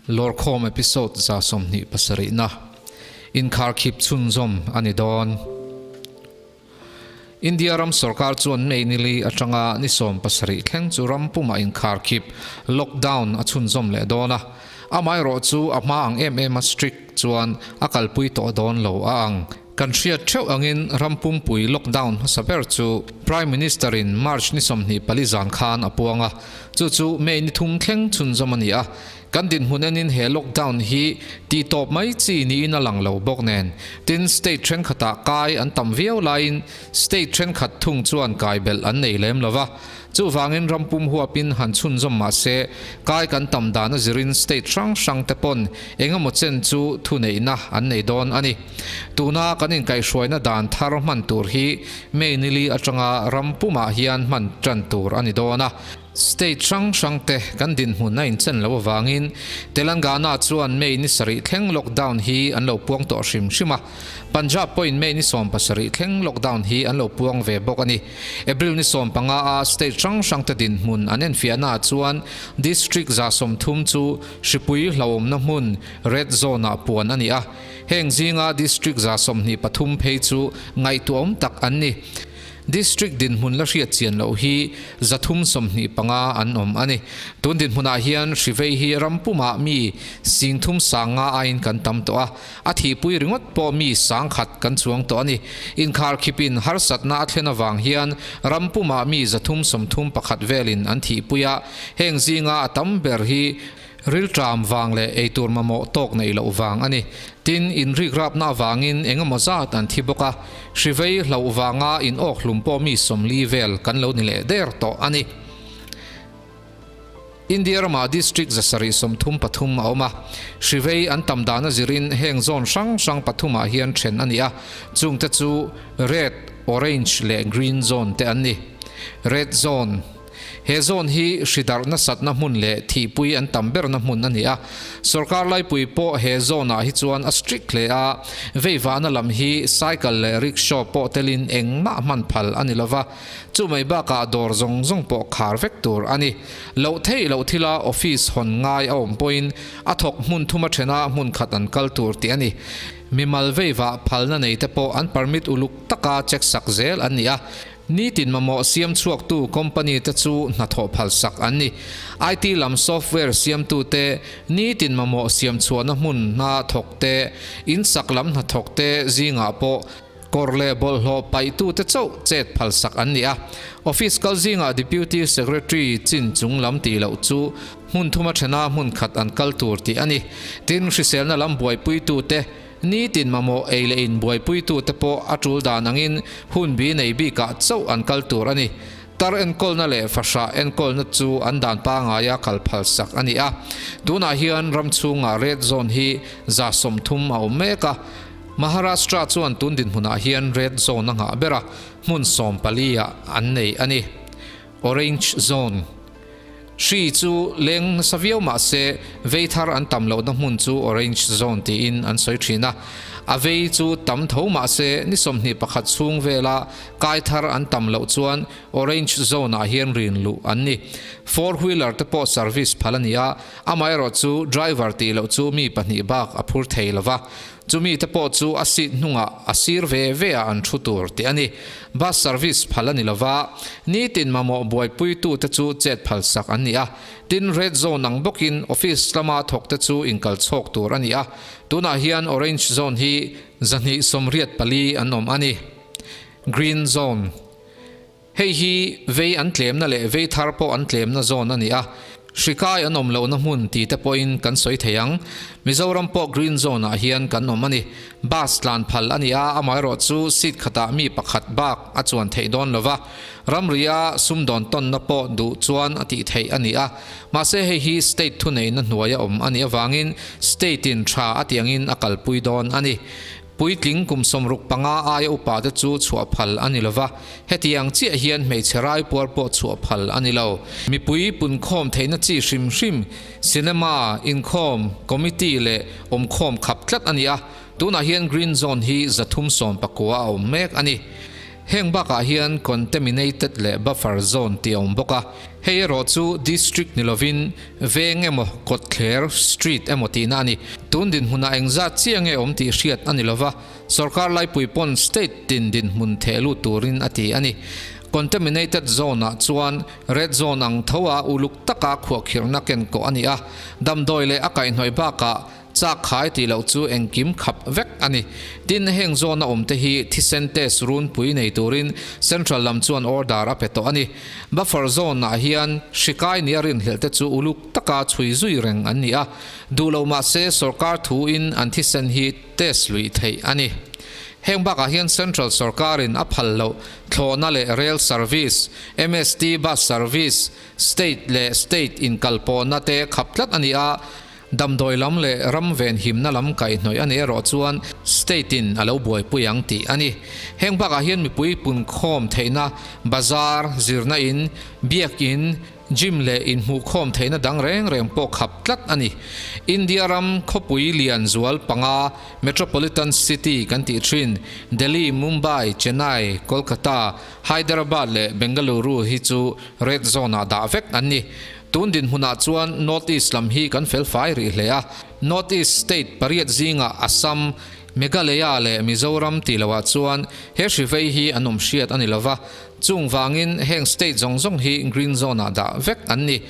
Lawrkhawm episode 27 na inkharkhip chhunzawm a ni dawn. India ram sorkar chuan May nili atanga ni 17 thleng chu ram pumah inkharkhip, lockdown, a chhunzawm leh dawn a. Amaherawh chu a hma ang em em a strict chuan a kalpui tawh dawn lo a ang. Kan hriat theuh angin ram pumpui lockdown hmasa ber chu Prime Minister in March ni 24 zan khan a puang a, chu chu May ni thum thleng chhunzawm a ni a. Kan dinhmun enin he lockdown hi tih tawp mai chi niin a lang lo bawk nen, tin state thenkhatah kai an tam viau laiin state thenkhat thung chuan kai belh an nei lem lo va. Chuvangin ram pum huapin han chhunzawm mah se, kai kan tam dan a zirin state hrang hrang te pawn eng emaw chen chu thuneihna an nei dawn a ni. Tuna kan inkaihhruaina dan thar hman tur hi May nili atanga ram pumah hian hman tan tur a ni dawn a. State hrang hrang te kan dinhmun a inchen loh avangin Telangana chuan May ni sarih thleng lockdown hi an lo puang tawh hrim hrim a, Punjab pawhin May ni 17 thleng lockdown hi an lo puang ve bawk a ni. April ni 15 a state hrang hrang te dinhmun an enfiahna ah chuan district 30 chu hripui hlauhawmna hmun red zone ah puan a ni a, heng zinga district 23 phei chu ngaihtuahawm tak an ni. District dinhmun la hriat chian loh hi 325 an awm a ni. Tun dinhmunah hian hrivei hi ram pumah mi 30 sanga aiin kan tam tawh a, a thihpui ringawt pawh mi 10,000 kan chuang tawh a ni. Inkharkhipin harsatna a thlen avang hian ram pumah mi 331 velin an thihpui a, heng zinga a tam ber hi Rilṭam vang leh eitur mamawh tawk neih loh vang a ni. Tin, inrikrapna avangin eng emaw zat an thi bawk a, hrivei hlauh vanga in awk hlum pawh mi 40 vel kan lo ni leh der tawh a ni. India ramah district 733 a awm a, hrivei an tam dan a zirin heng zone hrang hrang pathumah hian then a ni a, chungte chu red, orange leh green zone te an ni. Red zone. He zone hi hridarh nasatna hmun leh thihpui an tam berna hmun a ni a, sorkar laipui pawh he zone ah hi chuan a strict hle a, veivahna lam hi cycle leh rickshaw pawh telin engmah hman phal a ni lova, chumai bakah dawr zawng zawng pawh khar vek tur a ni. Loh theih loh thila office hawn ngai a awm pawhin a thawk hmun thuma thena hmun khat an kal tur tih a ni. Mimal veivah phalna nei te pawh an permit uluk taka check sak zel an ni a. Nitin mamawh siam chhuaktu company te chu hnathawh phalsak an ni. IT lam software siamtu te, nitin mamawh siam chhuahna hmun hna thawk te, in sak lam hnathawk te zingah pawh kawr leh bawlhhlawh paihtu te chauh chet phalsak an ni a. Office kal zingah Deputy Secretary chin chung lam tih loh chu hmun thuma thena hmun khat an kal tur tih a ni. Tin, hriselna lam buaipuitu te, Nitin mamawh ei leh in buaipuitute pawh a tul dan angin hun bi nei bikah chauh an kal tur a ni. Tar enkawlna leh fahrah enkawlna chu an dan pangaia kal phalsak a ni a. Tunah hian ram chhungah red zone hi 30 a awm mek a. Maharashtra chuan tun dinhmunah hian red zone a nghah ber a, hmun 14 ah an nei a ni. Orange zone. Hri chu leng nasa viau mah se vei thar an tam lohna hmun chu orange zone tiin an sawi thin a. A vei chu tam tho mah se ni 21 chhung vela kai thar an tam loh chuan orange zone ah hian rin luh an ni. Four wheeler te pawh service phal a ni a, amaherawh chu driver tih loh chu mi pahnih bak a phur thei lova. Chumi te pawh chu a seat hnungah a sir ve ve ah an thu tur tih a ni. Bus service phal a ni lova, nitin mamawh buaipuitu te chu chet phal sak an ni a. Tin, red zone ang bawkin office lama thawk te chu inkal chhawk tur a ni a. Tunah hian orange zone hi 284 an awm a ni. Green zone. Hei hi vei an tlemna leh vei thar pawh an tlemna zawn a ni a, hri kai an awm lohna hmun ti te pawhin kan sawi thei ang. Mizoram pawh green zone ah hian kan awm a ni. Bus tlan phal a ni a, amaherawh chu seat khatah mi pakhat bak a chuan theih dawn lova, ramri-a sumdawn tawnna pawh duh chuan a tih theih a ni a. Mahse hei hi state thuneihna hnuaia awm a nih avangin state in tha a tih angin a kalpui dawn a ni. Puitling kum 65 aia upa te chu chhuah phal a ni lova, hetiang chiah hian hmeichhe raipuar pawh chhuah phal a ni lo. Mipui punkhawm theihna chi hrim hrim, cinema, inkhawm, committee leh awmkhawm khap tlat a ni a, tunah hian green zone hi 319 a awm mek a ni. Heng bakah hian contaminated leh buffer zone tih a awm bawk a. Hei erawh chu District ni lovin veng emaw kawtthler, street, emaw tihna a ni. Tun dinhmunah engzat chiah nge awm tih hriat a ni lova, sorkar laipui pawn state tin dinhmun theh lut turin a ti a ni. Contaminated zone-ah chuan red zone ang tho a uluk taka khuahkhirhna ken kawh a ni a, damdawi leh a kaihhnawih bakah Chak khai tih loh chu engkim khap vek a ni. Tin, heng zawna awmte hi thisen test runpui nei turin Central lam chuan order a pe tawh a ni. Buffer zone ah hian hri kai nia rinhlelh te chu uluk taka chhui zui reng an ni a, duh lo mah se sorkar thu in an thisen hi test luih theih a ni. Heng bakah hian Central sorkarin a phal loh thlawhna leh rail service, MST bus service, state leh state inkalpawhna te khap tlat a ni a, Damdawi lam leh ram venhimna lam kaihhnawih a nih erawh chuan state in a lo buaipui ang tih a ni. Heng bakah hian mipui punkhawm theihna bazar, zirna in, biak in, gym leh inhmuhkhawm theihna dang reng reng pawh khap tlat a ni. India ram khawpui lian zual panga Metropolitan City kan tih thin Delhi, Mumbai, Chennai, Kolkata, Hyderabad leh Bengaluru hi chu red zone ah dah vek an ni. Tun dinhmunah chuan North East lam hi kan fel fai rih hle a, North East state pariat zingah Assam, Meghalaya leh Mizoram tih loah chuan he hri vei hi an awm hriat a ni lova, chung vangin heng state zawng zawng hi green zone ah dah vek an ni.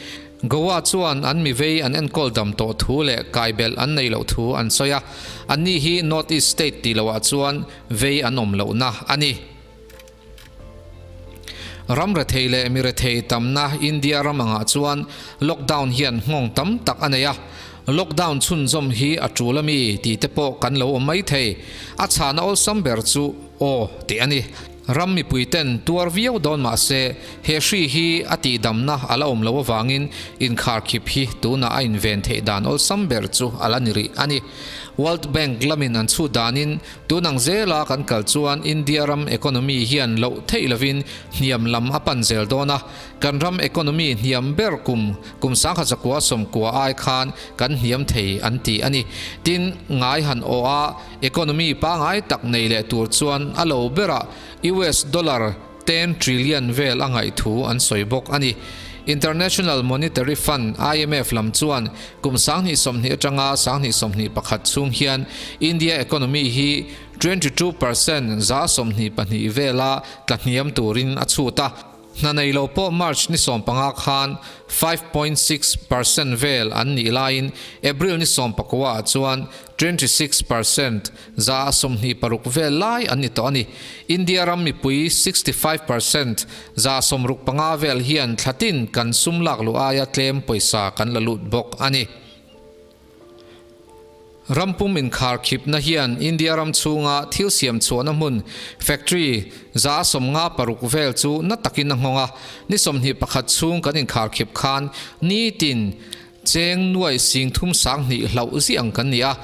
Goa chuan an mi vei an enkawl dam tawh thu leh kaibelh an neih loh thu an sawi a, anni hi North East state tih loah chuan vei an awm lohna a ni. Ram rethei leh mi rethei tamna India ram angah chuan lockdown hian nghawng tam tak a nei a, lockdown chhunzawm hi a tul ami tih te pawh kan lo awm mai thei. A chhahna awlsam ber chu aw tih a ni. Ram mipui ten tuar viau dawn mah se he hri hi a tihdamna a la awm loh avangin inkharkhip hi tunah a inven theih dan awlsam ber chu a la ni rih a ni. World Bank lamin an chhut danin Tun ang zela kan kal chuan India ram economy hian loh theih lovin hniam lam a pan zel dawn a, kan ram economy hniam ber kum kum sangkhat zakua sawmkua ai khan kan hniam thei an ti a ni. Tin, ngai han awh a, economy pangai tak nei leh tur chuan a lo berah US dollar ten trillion vel a ngaih thu an sawi bawk a ni. International Monetary Fund, IMF, lam chuan kum 2020 atanga 2021 chhung hian India economy hi 22%, 22%, vela tlahniam turin a chhut a. Hna nei lo pawh March ni 15 khan 5.6% vel an nih laiin April ni 19 ah chuan 26%, 26% vel lai an ni tawh a ni. India ram mipui 65%, 65% vel hian thlatin kan sum lak luh aia tlem pawisa kan la lut bawk a ni. Rampum inkharkhipna hian India ram chhunga thil siam chhuahna hmun, factory, 56 vel chu na takin a nghawng a. Ni 21 chhung kan inkharkhip khan nitin Cheng nuai sing thum sang hnih hlauh ziah ang kan ni a,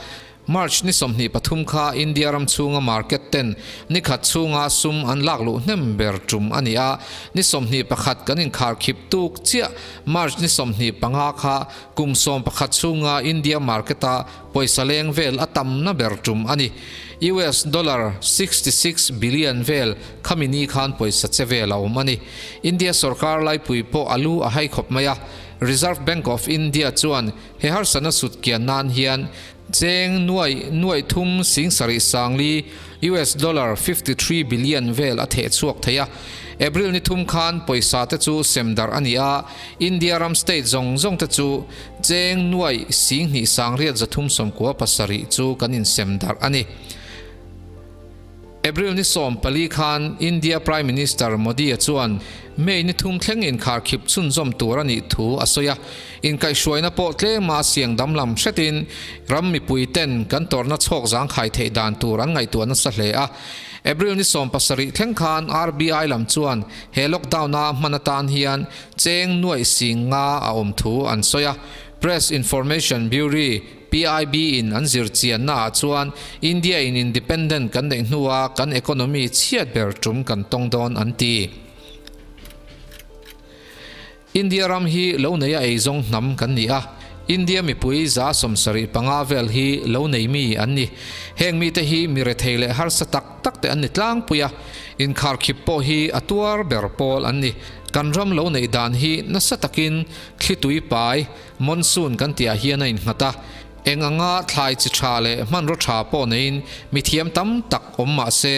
March ni 23 kha India ram chhunga market ten ni khat chhunga sum an lak luh hnem ber tum a ni a, ni 21 kan inkhar khip tuk chiah March ni 25 kha kum 11 chhunga India market a pawisa leng vel a tamna ber tum a ni. US dollar 66 billion vel khami ni khan pawisa che vel a awm a ni. India sorkar laipui pawh a lu a hai khawp mai a, Reserve Bank of India chuan he harsatna sut kian nan hian cheng nuai nuaih thum sing sarih sangli, US dollar 53 billion, vel a theh chhuak thei a. April ni thum khan pawisa te chu sem darh a ni a, India ram state zawng zawng te chu cheng nuaih sing hnih sangriat zathum sawmkua pasarih chu kan insem darh a ni. April ni 14 khan India Prime Minister Modi-a chuan May ni thum thleng inkharkhip chhunzawm tur a nih thu a sawi a, inkaihhruaina pawh tlema siang damlam hretin ram mipui ten kan tawrhna chhawk zangkhai theih dan tur an ngaihtuah nasa hle a. April ni 17 thleng khan RBI lam chuan he lockdown-a hman atan hian cheng nuaih sing nga a awm thu an sawi a, Press Information Bureau, PIB in an zir chianna ah chuan India in independent kan neih hnua kan economy chhiat ber tum kan tawng dawn an ti. India ram hi lo neia eizawng hnam kan ni a, India mipui 75% vel hi lo nei mi an ni. Heng mite hi mi rethei leh harsa tak tak te an ni tlangpui a, inkharkhip pawh hi a tuar ber pawl an ni. Kan ram lo neih dan hi nasa takin thli tui pai, monsoon, kan tihah hian a innghat a. Eng anga thlai chi tha leh hmanraw tha pawh neiin mithiam tam tak awm mah se,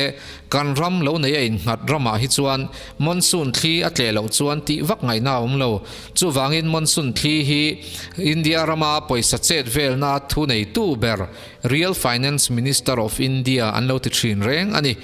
kan ram lo nei a innghat ramah hi chuan monsoon thli a tleh loh chuan tih vak ngaihna a awm lo. Chuvangin monsoon thli hi India rama pawisa chet velna thu neitu ber Real Finance Minister of India an lo ti thin reng a ni.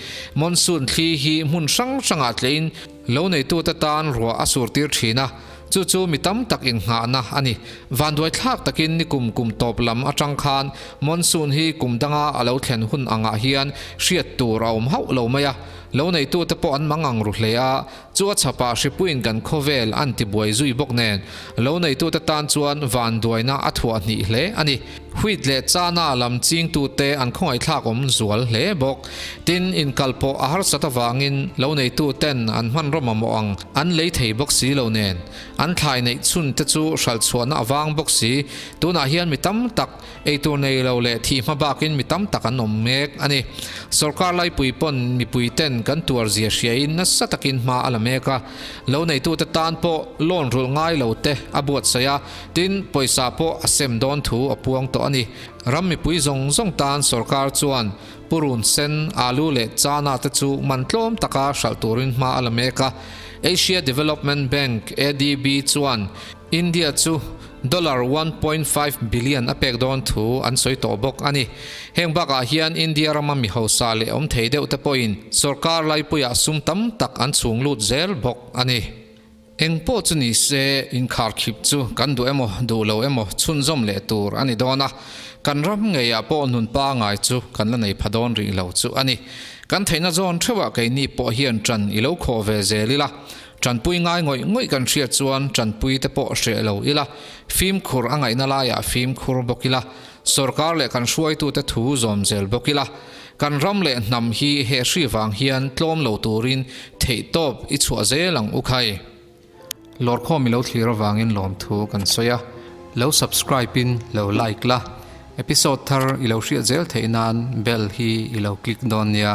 Monsoon thli hi hmun hrang hrangah tlehin Lo neitute tan ruah a surtir thin a, chu chu mi tam tak innghahna a ni. Vanduai thlak takin nikum kum tawp lam atang khan monsoon hi kum danga a lo thlen hun angah hian hriat tur a awm hauh lo mai a. Lo neitute pawh an mang ang ru hle a, chu a chhapah hripuiin kan khawvel an tibuai zui bawk nen lo neitute tan chuan vanduaina a thuah hnih hle a ni. Wheat leh chana lam chingtute an khawngaihthlak awm zual hle bawk. Tin, inkal pawh a harsat avangin lo neituten an hmanraw mamawh ang an lei thei bawk si lo nen, an thlai neih chhun te chu hralh chhuahna avang bawk si. Tunah hian mi tam tak eitur nei lo leh thih hma bakin mi tam tak an awm mek a ni. Sorkar laipui pawn mipuiten kan tuar zia hriain nasa takin hma a la mek a, lo neitute tan pawh loan rulh ngai lo te a buatsaih a, Tin, pawisa pawh a sem dawn thu a puang tawh a ni. Ram mipui zawng zawng tan sorkar chuan purun sen, alu leh chana te chu man tlawm taka hralh turin hma a la mek a. Asia Development Bank, ADB, chuan India chu dollar 1.5 billion a pek dawn thu an sawi tawh bawk a ni. Heng bakah hian India rama mi hausa leh awm thei deuh te pawhin sorkar laipuiah sum tam tak an chhung lut zel bawk a ni. Eng pawh chu ni se, inkharkhip chu kan duh emaw duh lo emaw chhunzawm leh tur a ni dawn a, kan ram ngeiah pawh nun pangai chu kan la nei pha dawn rih lo chu a ni. Kan theihna zawn theuhah keini pawh hian ṭan i lo khawh ve zel ila, ṭanpui ngai ngawih ngawih kan hriat chuan ṭanpui te pawh hreh lo ila, fimkhur a ngaihna laiah fimkhur bawk ila, sorkar leh kan hruaitute thu zawm zel bawk ila, Kan ram leh hnam hi he hri vang hian tlawm lo turin theihtawp i chhuah zel ang u khai. Lawrkhawm i lo thlir avangin lawmthu kan sawi a, lo subscribe in lo like la, episode thar i lo hriat zel theih nan bell hi i lo click dawn nia.